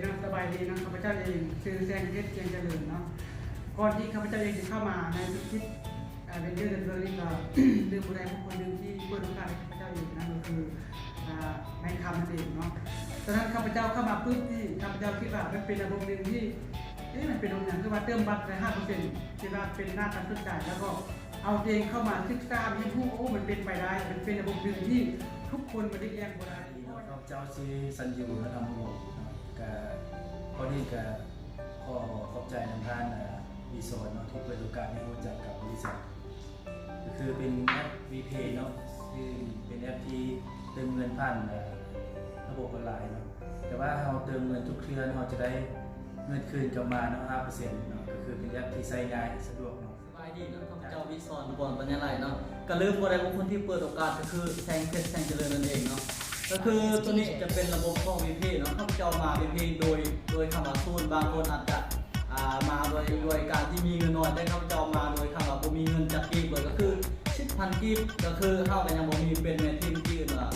ເນາະ ສະບາຍດີເນາະ ຂ້າພະເຈົ້າເອງຊື່ ແສງເພັດ ຈຽງຈະເລີນເນາະ. ກ່ອນທີ່ຂ້າພະເຈົ້າເອງຈະເຂົ້າມາໃນທຸລະກິດ ເອີ ເວັນເຈີເດີນເດີນີ້ ກໍລືມບໍ່ໄດ້ບຸກຄົນໜຶ່ງທີ່ເປີດໂອກາດໃຫ້ຂ້າພະເຈົ້າເອງ ນັ້ນກໍຄື ອາ ນາຍຄຳນັ້ນເອງເນາະ. ຕອນນັ້ນຂ້າພະເຈົ້າເຂົ້າມາປຶບນີ້ ຂ້າພະເຈົ້າຄິດວ່າມັນເປັນລະບົບໜຶ່ງທີ່ ເອະ ມັນເປັນລະບົບຫຍັງ ຄືວ່າເຕີມບັດໄດ້ຫ້າເປີເຊັນ ຄິດວ່າເປັນໜ້າຕາສົນໃຈ ແລ້ວກໍເອົາຕົວເອງເຂົ້າມາສຶກສາຮຽນຮູ້ ໂອ້ ມັນເປັນໄປໄດ້ ມັນເປັນລະບົບໜຶ່ງທີ່ທຸກຄົນມາຫຼີກລ່ຽງບໍ່ໄດ້. ເນາະ ຂ້າພະເຈົ້າຊື່ ສັນຢູ່ ນະທຳວົງ ເນາະ ກະ ກ່ອນອື່ນກະຂໍຂອບໃຈນຳທ່ານ ອາ ວີຊອນເນາະ ທີ່ເປີດໂອກາດໃຫ້ຮູ້ຈັກກັບບໍລິສັດ ກໍຄືເປັນແອັບວີເພເນາະ ຄືເປັນແອັບທີ່ເຕີມເງິນຜ່ານ ອາ ລະບົບອອນລາຍເນາະ ແຕ່ວ່າເຮົາເຕີມເງິນທຸກເທື່ອ ເຮົາຈະໄດ້ເງິນຄືນກັບມາເນາະ ຫ້າເປີເຊັນເນາະ ກໍຄືເປັນແອັບທີ່ໃຊ້ງ່າຍ ສະດວກເນາະ. ສະບາຍດີເນາະ ຂ້າພະເຈົ້າ ວິສອນ ບອນ ປັນຍາໄລເນາະ ກະລືມບໍ່ໄດ້ບຸກຄົນທີ່ເປີດໂອກາດ ກໍຄື ແສງເພັດ ແສງຈະເລີນ ນັ້ນເອງເນາະ. ກໍຄືໂຕນີ້ຈະເປັນລະບົບຂອງ ວີເພ ເນາະ ຂ້າພະເຈົ້າມາ ວີເພ ໂດຍ ໂດຍຄຳວ່າສູນ ບາງຄົນອາດຈະ ອ່າ ມາໂດຍ ໂດຍການທີ່ມີເງິນໜ້ອຍ ແຕ່ຂ້າພະເຈົ້າມາໂດຍຄຳວ່າບໍ່ມີເງິນຈັກກີບເລີຍ ກໍຄື ສິບພັນ ກີບ ກໍຄືເຮົາກໍຍັງບໍ່ມີເປັນແມ່ທຶນທີ່ເພິ່ນວ່າ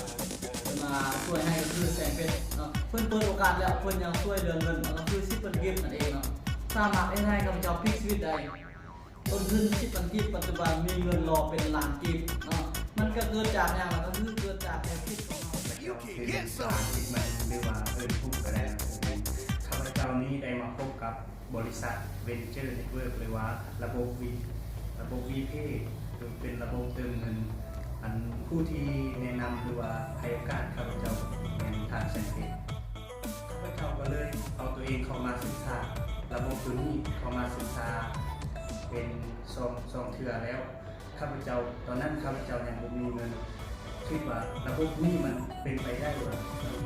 ເພິ່ນມາຊ່ວຍໃຫ້ ກໍຄືແສງເພັດເນາະ ເພິ່ນເປີດໂອກາດແລ້ວ ເພິ່ນຍັງຊ່ວຍເຫຼືອເງິນເນາະ ກໍຄື ສິບພັນ ກີບ ນັ້ນເອງເນາະ ສາມາດເຮັດໃຫ້ຂ້າພະເຈົ້າພລິກຊີວິດໄດ້. ຕົ້ນທຶນສິບພັນ ກີບ ປັດຈຸບັນມີເງິນລໍເປັນລ້ານກີບເນາະ ມັນກະເກີດຈາກຫຍັງລະ ກະຄືເກີດຈາກແນວຄິດຂອງເຮົາ. ເຈົ້າເປັນທາງທີ່ມັນ ຫຼືວ່າເອີ້ນທຸກກໍໄດ້ ຂ້າພະເຈົ້ານີ້ໄດ້ມາພົບກັບບໍລິສັດ ເວັນເຈີເນັດເວີກ ຫຼືວ່າລະບົບວີ ລະບົບວີເພ ເປັນລະບົບເຕີມເງິນ ອັນຜູ້ທີ່ແນະນຳ ຫຼືວ່າໃຫ້ໂອກາດຂ້າພະເຈົ້າແມ່ນທ່ານ ແສງເພັດ. ຂ້າພະເຈົ້າກໍເລີຍເອົາຕົວເອງເຂົ້າມາສຶກສາລະບົບໂຕນີ້ ເຂົ້າມາສຶກສາເປັນສອງ ສອງເທື່ອແລ້ວ. ຂ້າພະເຈົ້າ ຕອນນັ້ນຂ້າພະເຈົ້າຍັງບໍ່ມີເງິນ ຄິດວ່າລະບົບນີ້ມັນເປັນໄປໄດ້ຫວາ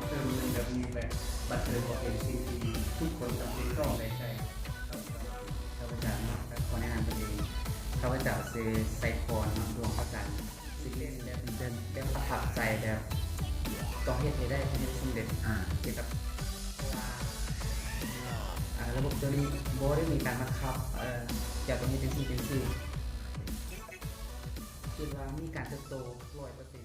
ເຕີມເງິນແບບນີ້ ແບບບັດເຕີມກໍເປັນສິ່ງທີ່ທຸກຄົນຈຳເປັນຕ້ອງໄດ້ໃຊ້. ຂ້າພະເຈົ້າເນາະ ຂໍແນະນຳຕົວເອງ ຂ້າພະເຈົ້າຊື່ ໄຊພອນ ເນາະ ດວງປະຈັນ ຊື່ເຫຼັ້ນແບບ ແບບ ແບບປະທັບໃຈ ແບບຕ້ອງເຮັດໃຫ້ໄດ້ ຕ້ອງເຮັດໃຫ້ສຳເລັດ ອາ ກ່ຽວກັບ ເພາະວ່າ ອາ ລະບົບໂຕນີ້ບໍ່ໄດ້ມີການບັງຄັບ ເອີ ເຈົ້າຕ້ອງເຮັດຈັ່ງຊີ້ຈັ່ງຊີ້ ຄິດວ່າມີການເຕີບໂຕຮ້ອຍເປີເຊັນ.